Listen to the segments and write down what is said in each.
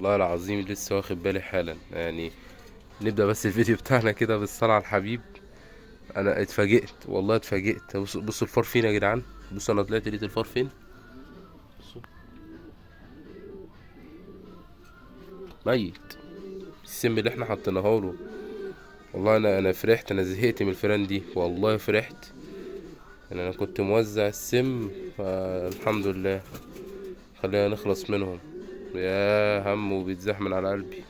والله العظيم لسه واخد بالي حالا. يعني نبدأ بس الفيديو بتاعنا كده بالصلاة على الحبيب. انا اتفاجئت والله اتفاجئت. بصوا الفار فين يا جدعان، بصوا انا طلعت لقيت الفار فين. بصوا ميت، السم اللي احنا حطيناه له. والله انا فرحت، انا زهقت من الفيران دي والله فرحت. انا كنت موزع السم، فالحمد لله خلينا نخلص منهم. يا هم وبيتزحمل على قلبي.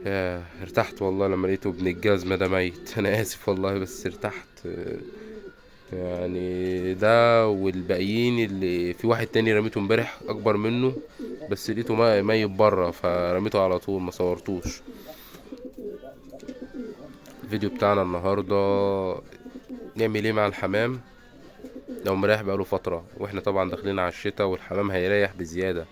يا ارتحت والله لما لقيته ابن الجزمة ده ميت. انا اسف والله بس ارتحت. ده والباقيين اللي في واحد تاني رميته امبارح اكبر منه، بس لقيته ميت بره فرميته على طول ما صورتوش. الفيديو بتاعنا النهارده نعمل ايه مع الحمام لو مريح بقاله فترة، واحنا طبعا داخلين على الشتاء والحمام هيريح بزيادة،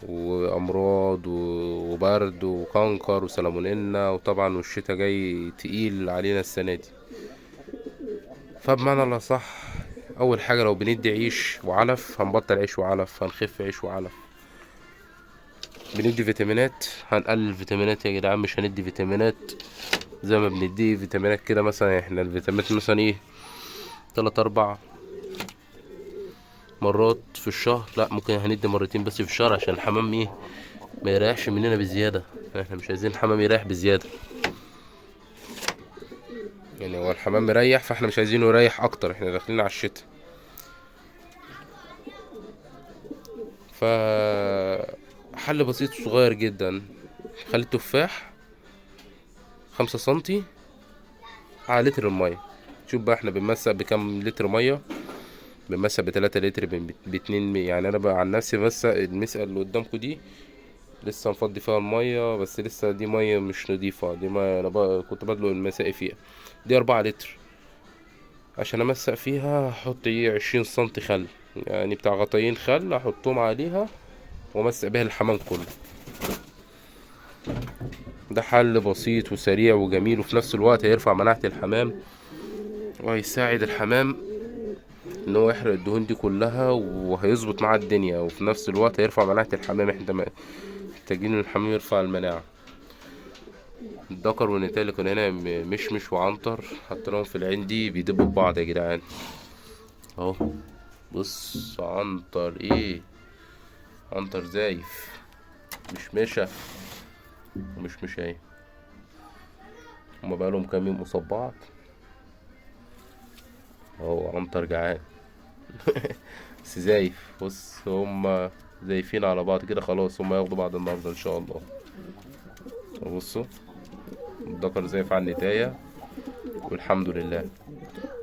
وامراض وبرد وكنكر وسالمونيلا، وطبعا والشتاء جاي تقيل علينا السنة دي. فبمعنى الله صح، اول حاجة لو بندي عيش وعلف هنبطل عيش وعلف، هنخف عيش وعلف. بندي فيتامينات هنقلل فيتامينات يا جدعان، مش هندي فيتامينات زي ما بنديه فيتامينات كده. مثلا احنا الفيتامينات مثلا ايه 3-4 مرات في الشهر، لا ممكن هندي مرتين بس في الشهر عشان الحمام ايه ما يريحش مننا بزيادة. احنا مش عايزين الحمام يريح بزيادة، هو الحمام مريح فاحنا مش عايزينه يريح اكتر، احنا داخلين على الشتاء. ف حل بسيط صغير جدا، خلي التفاح 5 سنتي على لتر المية. شوف بقى احنا بنمسق بكام لتر مية، بنمسق بتلاتة لتر، باتنين. انا بقى عن نفسي بمسق المسقة اللي قدامكم دي لسه مفضي فيها المية، بس لسه دي مية مش نضيفة، دي مية انا بقى كنت بدلق المساقي فيها. دي 4 لتر، عشان امسق فيها هحط ايه 20 سنتي خل، يعني بتاع غطايين خل احطهم عليها وامسق بيها الحمام كله. ده حل بسيط وسريع وجميل، وفي نفس الوقت هيرفع مناعة الحمام وهيساعد الحمام ان هو يحرق الدهون دي كلها، وهيظبط معاه الدنيا، وفي نفس الوقت هيرفع مناعة الحمام. احنا محتاجين ان الحمام يرفع المناعة. الذكر والنتاية اللي كانوا هنا مشمش وعنتر حطيناهم في العين دي بيدبوا ببعض يا جدعان اهو. بص عنتر ايه، عنتر زايف، مشمشة ومشمشة اهي. هما بقالهم كام يوم قصاد بعض اهو. عنتر جعان بس زايف. بص هما زايفين على بعض كده، خلاص هما ياخدوا بعض النهارده ان شاء الله. بصوا الذكر زايف على النتاية والحمد لله.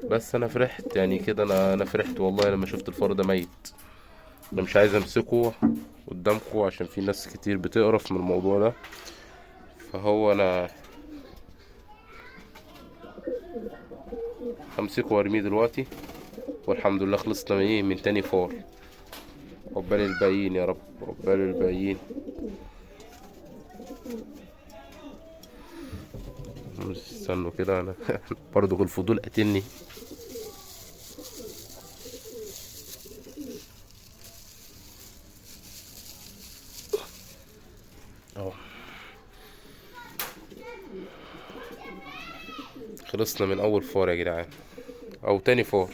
بس انا فرحت كده، انا فرحت والله لما شفت الفار ده ميت. انا مش عايز امسكه قدامكم عشان في ناس كتير بتقرف من الموضوع ده، فهو انا همسكه وارميه دلوقتي. والحمد لله خلصنا من ايه، من تاني فار. عقبال الباقيين يا رب، عقبال الباقيين. استنوا كده، انا برضو الفضول قاتلني. اهو خلصنا من اول فار يا جدعان، او تاني فار.